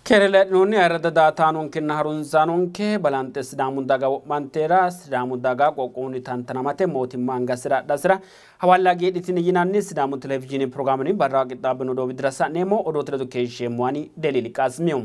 Keere ayirrada daatanonkenna harunsaanonke balanxe Sidaamu daga wo'manteera Sidaamu daga qoqqowunni tantanamate mootimma angasira adhasira hawalle hagiidhitini yinanni Sidaamu televizhiine pirogiraamenni barra qixxaabbino odoo widira sa'neemmo odoote ledo keeshsheemmo ani Deliili Qaasimiyo.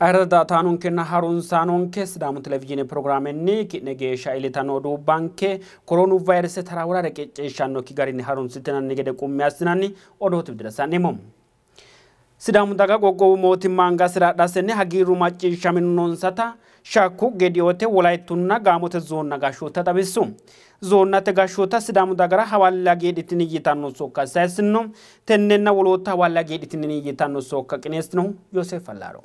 Ayirrada daatanonkenna harunsaanonke Sidaamu televizhiine pirogiraamenni ki'ne geeshsha iillitanno oduubbanke koroonu vaayirese taraawora reqecceeshshannokki garinni harunsitinanni gede qummi assinanni odoote widira sa'neemmo. Sidaamu daga qoqqowu mootimma angasira adhasenni hagiirru macciishshaminonsata Shakku, Gediote, Wolayittunna Gaamote zoonna gashshoota xawissu. Zoonnate gashshoota Sidaamu dagara hawalle hagiidhitini yitanno sokka sayissino. Tennenna wolootta hawalle hagiidhitini yitanno sokka qineessinohu Yoseef Allaaro.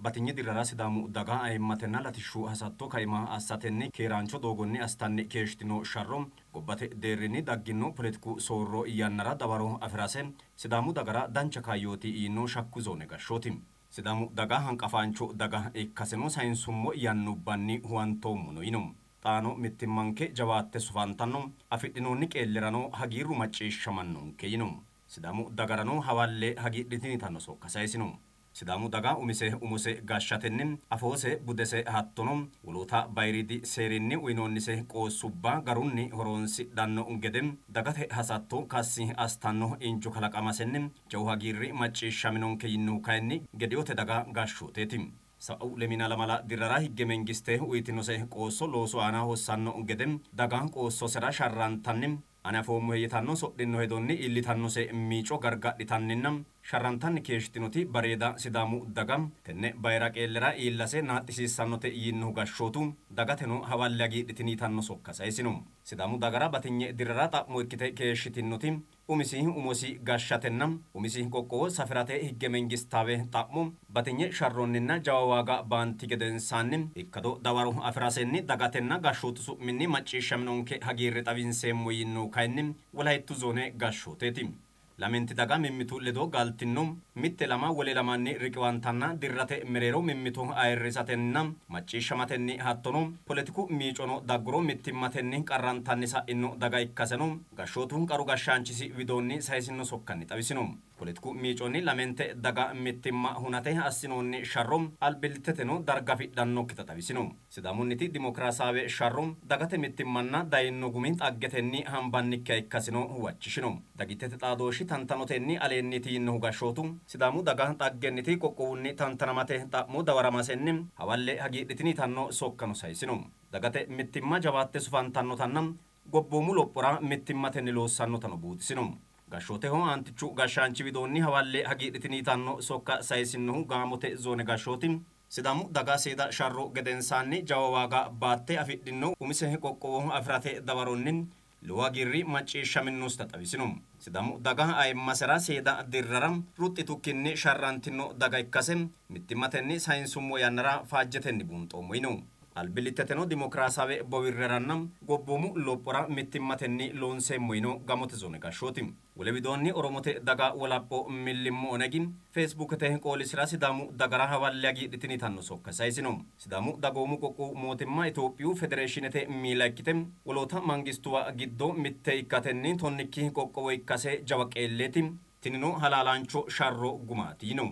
Batinye dirrara Sidaamu daga ayimmatenna latishshu hasatto kaima assatenni keeraancho doogonni assitanni keeshshitino sharro gobbate deerrinni daggino poletiku soorro yannara dawaro afirase Sidaamu dagara dancha kaayyooti yiino Shakku zoone gashshooti. Sidaamu daga hanqafaancho daga ikkaseno sayinsummo yannubbanni huwantoommono yino. Xaano mittimmanke jawaatte sufantanno afidhinoonni qeellerano hagiirru macciishshamannonke yino. Sidaamu dagarano hawalle hagiidhitini yitanno sokka sayisino. Sidaamu daga umise umose gashshatenni afoose budese hattono woloota bayiriidi seerinni uyinoonnise qoossubba garunni horonsidhanno gede dagate hasatto kassi assitanno injo kalaqamasenni jawu hagiirri macciishshaminonke yinnohu kayinni Gediote daga gashshooteeti. Sa'u lemina lamala dirrara higge mengiste uyitinose qoosso loosu aana hossanno gede daga qoossosera sharrantanni ane afoommohe yitanno sodhinno hedonni iillitannose miico gargadhitanninna sharrantanni keeshshitinoti bareeda Sidaamu daga tenne bayira qeellera iillase naaxxisiissannote yiinnohu gashshootu dagateno hawalle hagiidhitini yitanno sokka sayisino. Sidaamu dagara batinye dirrara xa'mo ikkite keeshshitinnoti umisi umosi gashshatenna umisi qoqqowo safirate higge mengistaawe xa'mo batinye sharronninna jawa waaga baanti gedensaanni ikkado dawaro afirasenni dagatenna gashshootu su'minni macciishshaminonke hagiirre xawinseemmo yiinnohu kayinni Wolayittu zoone gashshooteeti. Lamenti daga mimmitu ledo galtinno mitte lama wole lamanni riqiwantanna dirrate mereero mimmitu ayirrisatenna macciishshamatenni hattono poletiku miicono dagguro mittimmatenni qarrantanni sa'inno daga ikkaseno gashshootu qaru gashshaanchisi widoonni sayisinno sokkanni xawisino. Poletiku miiconni lamente daga mittimma hunate assinoonni sharro albilliteteno darga afidhannokkita xawisino. Sidaamunniti dimokiraasaawe sharro dagate mittimmanna dayinno gumi xaggetenni hambannikkiha ikkasino huwachishino. Dagittete xaadooshshi tantanotenni aleenniiti yiinnohu gashshootu Sidaamu daga xaggenniti qoqqowunni tantanamate xa'mo dawaramasenni hawalle hagiidhitini yitanno sokkano sayisino. Dagate mittimma jawaatte sufantannotanna gobboomu lophora mittimmatenni loossannotano buuxisino. Gashshooteho aantichu gashshaanchi widoonni hawalle hagiidhitini yitanno sokka sayisinnohu Gaamote zoone gashshooti Sidaamu daga seeda sharro gedensaanni jawa waaga baatte afidhino umise qoqqowo afirate dawaronni lowo hagiirri macciishshaminosita xawisino. Sidaamu daga ayimmasera seeda dirrara ruxxitukkinni sharrantino daga ikkase mittimmatenni sayinsummo yannara faajjetenni buunxoommo yino. Albilliteteno dimokiraasawe bowirreranna gobboomu lophora mittimmatenni loonseemmo yino Gaamote zoone gashshooti. Wole widoonni Oromote daga wolapho millimmo Onegi Feesbuukete qoolisira Sidaamu dagara hawalle hagiidhitini yitanno sokka sayisino. Sidaamu dagoomu qoqqowu mootimma Itophiyu federeeshinete miila ikkite woloota mangistuwa giddo mitte ikkatenni tonnikki qoqqowo ikkase jawa qeelleeti. Tinino halaalaancho sharro gumaati yino.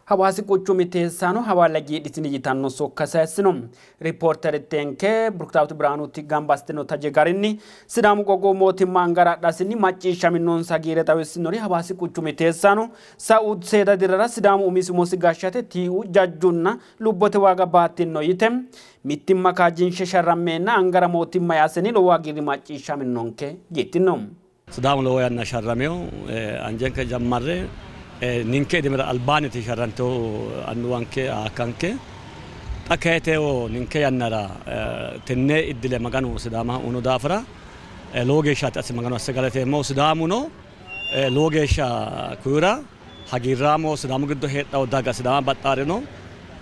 Hawaasi quchumi teessaano hawalle hagiidhitini yitanno sokka sayissino. Riippoorterittenke Burkitaawit Birhaanuti gamba assitino taje garinni Sidaamu qoqqowu mootimma angara adhasinni macciishshaminonsa hagiirre xawissinori Hawaasi quchumi teessaano sa'u seeda dirrara Sidaamu umisi umosi gashshate tii'u jajjunna lubbote waaga baattinno yite mittimma kaajjinshe sharrammeenna angara mootimma yaasenni lowo hagiirri macciishshaminonke yitino. Sidaamu lowo yanna sharrameyo anjenke jammarre ninke idimira albaaniti sharranteho annuwanke akkanke xa kayiteho ninke yannara tenne iddile Maganu Sidaama uno daafira lowo geeshshaati asse Maganu asse galateemmo. Sidaamuno lowo geeshsha kuyira hagiirraamo Sidaamu giddo heedhawo daga Sidaama baxxaarino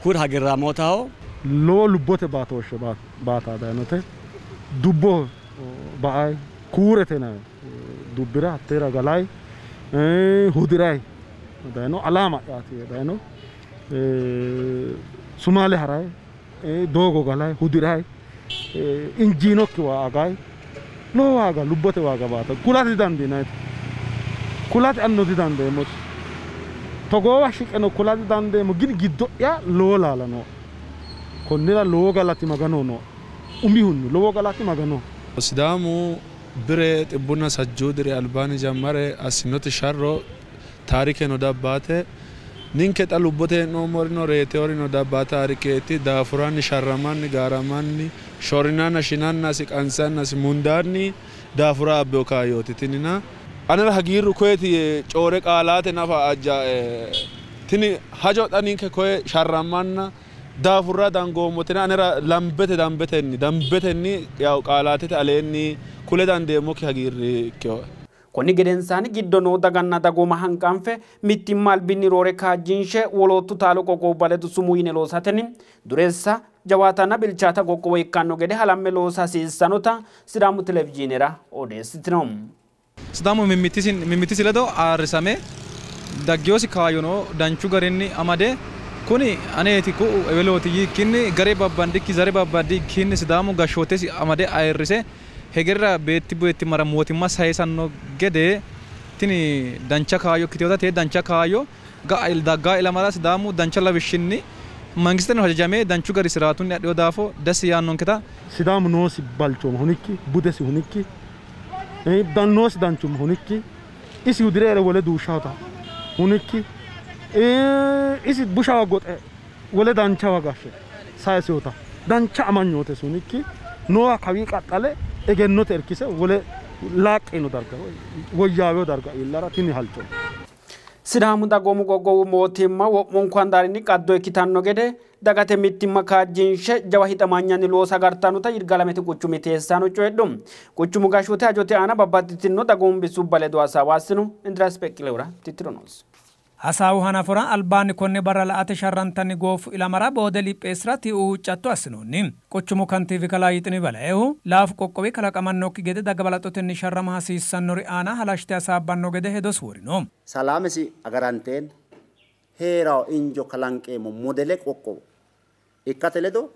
kuyira hagiirraamootaho. Lowo lubbote baatooshshe baataa dayinote dubbo ba'ay kuurete nayi dubbira hatteera galay hudiray dayino alaama'yaati dayino Sumaale haray doogo galay hudiray Injiinokki waa agayi lowo waaga lubbote waaga baata kulate didandiinayite kulate anino didandeemmote togoowa shiqeno kula didandeemmo gini giddo'ya lowo laala nooe konnira lowo galati Maganoho nooe umihunni lowo galati Maganoho. Sidaamu bire xibbunna sajjuu diri albaanni jammare assinoti sharro taarikeno dabbaate ninke xa lubbote hee'noommorino reeteworino dabbaa taarikeeti daafuranni sharramanni gaaramanni shorinanna shinannasi qansannasi mundaanni daafura abbeo kaayyooti tinina anera hagiirru koyeeti coore qaalaate nafa ajja tini hajo xa ninke koye sharramanna daafurra dangoommotina anera lambete dambetenni yaw qaalaatete aleenni kule dandeemmokki hagiirri ikkeho. Konni gedensaanni giddo noo daganna dagooma hanqanfe mittimma albinni roore kaajjinshe woloottu taalo qoqqowubba ledo sumuu yine loosatenni dureessa jawaatanna bilchaata qoqqowo ikkanno gede halamme loosa hasiissannota Sidaamu televizhiinera odeessitino. Sidaamu mimmitisi ledo ayirrisame daggiyoosi kaayyono danchu garinni amade kuni aneeti ku'u ewelooti yiikkinni gare babbandikki zare babbandikkinni Sidaamu gashshootesi amade ayirrise hegerera beetti beetti mara mootimma sayisanno gede tini dancha kaayyo ikkiteyoota tee dancha kaayyo daggaa ilamara Sidaamu dancha lawishshinni mangisteno hajajame danchu gari siraatunni adhiyo daafo dassi yaannonketa Sidaamu noosi balchooma hunikki budesi hunikki noosi danchumma hunikki isi hudireere wole duushshawota hunikki isi bushawa goxe wole danchawa gashshe sayisewota dancha amanyootesi hunikki noowa kawii qaxxale egennote irkise wole laaqqino darga woyyaaweyo darga iillara tini halcho. Sidaamu dagoomu qoqqowu mootimma wo'munku handaarinni qaddo ikkitanno gede dagate mittimma kaajjinshe jawa hixamanyanni loosa agartannota Yirgaalamete quchumi teessaano coyidhu. Quchumu gashshoote hajote aana babbaxxitino dagoomu bisubba ledo hasaawa assino. Indiraas Beqqilewura tittiro noosi. Hasaawu hanafora albaanni konne barra la'ate sharrantanni goofu ilamara boode lipheessira tii'u huuccatto assinoonni. Quchumu kantiiwi kalaa Yixini Balayehu laafu qoqqowi kalaqamannokki gede daga balaxotenni sharrama hasiissannori aana halashte hasaabbanno gede hedosi worino. Salaamesi agaranteen heerawo injo kalanqeemmo modele qoqqowo ikkate ledo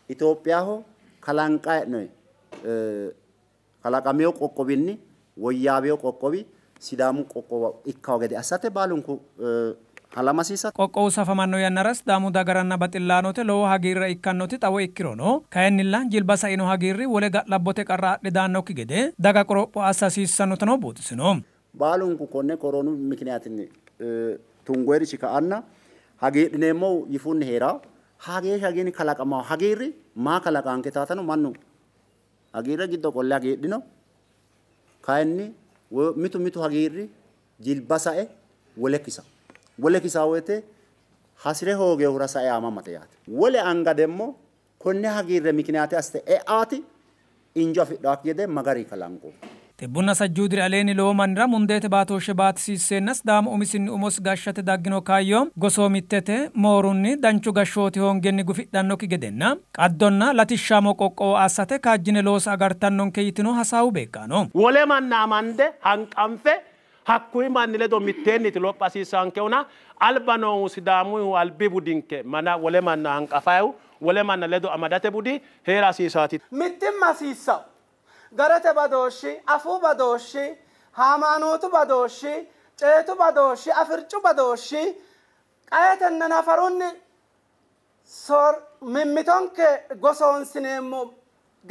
Itophiyaho kalanqa hee'noyi kalaqameyo qoqqowinni woyyaaweyo qoqqowi Sidaamu qoqqowo ikkawo gede assate baalunku halama hasiissate. Qoqqowu safamanno yannara Sidaamu dagaranna baxillaanote lowo hagiirra ikkannoti xawo ikkirono kayinnilla jilba saino hagiirri wole ga'labbote qarra adhe daannokki gede daga qoropho assa hasiissannotano buuxisino. Baalunku konne koronu mikniyaatinni tungoyrichi ka'anna hagiidhineemmohu yifunni heerawo hageeshsha gini kalaqamawo hagiirri maa kalaqaanke taatano mannu hagiirre giddo qolle hagiidhino kayinni mitu mitu hagiirri jilba sae wole kisa wole kisa woyte hasire hoogehura sae aamamate yaate wole anga demmo konne hagiirre mikniyaate assite e'aati injo afidhawokki gede magari kalanqo. Xibbunna sajjuu diri aleenni lowo mannira mundeete baatooshshe baatisiisseenna Sidaamu umisinni umosi gashshate daggino kaayyo gosoomittete moorunni danchu gashshooti hoongenni gufidhannokki gedenna qaddonna latishshaamo qoqqowo assate kaajjine loosa agartannonke yitino hasaawu beeqqaano. Wole manna amande hanqanfe hakkuyi manni ledo mitteenniti lopha hasiissaankehuna alba noohu Sidaamuyihu albi budinke mana wole manna hanqafayihu wole manna ledo amadate budi heera hasiisaati. Mittimma hasiissawo. Garete badooshshi, afuu badooshshi, haamaanootu badooshshi, ceetu badooshshi, afircu badooshshi qaetenna nafarunni mimmitonke gosoonsineemmo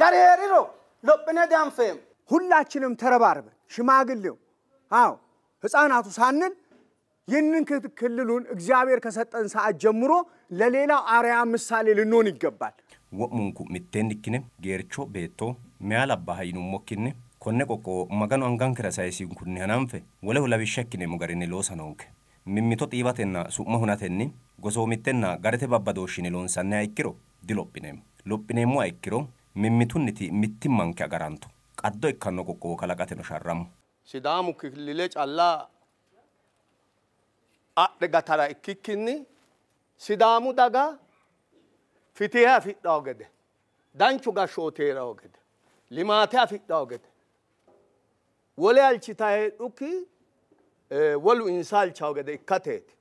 gari heeriro lophine dianfeemmo. ሁላችንም ተረባርበን ሽማግሌው አዎ ህፃናቱ ሳንል ይህንን ክልሉን እግዚአብሔር ከሰጠን ሰዓት ጀምሮ ለሌላው አርአያ ምሳሌ ልንሆን ይገባል። Wo'munku mitteenni ikkine geercho beetto meyaa labbaaha yinummokkinni konne qoqqowo Maganu angankera sayisinkunni hananfe woleho lawishsha ikkineemmo garinni loosa noonke. Mimmito xiiwatenna su'ma hunatenni gosoomittenna garete babbadooshshinni loonsanniha ikkiro dilophineemmo. Lophineemmoha ikkiro mimmitunniti mittimmanke agaranto. Qaddo ikkanno qoqqowo kalaqateno sharrammo. Sidaamu killile calla adhe gatara ikkikkinni Sidaamu daga fitihe afidhawo gede danchu gashshooti heerawo gede limaate afidhawo gede wole halchita heedhukki wolu insa halchawo gede ikkateeti.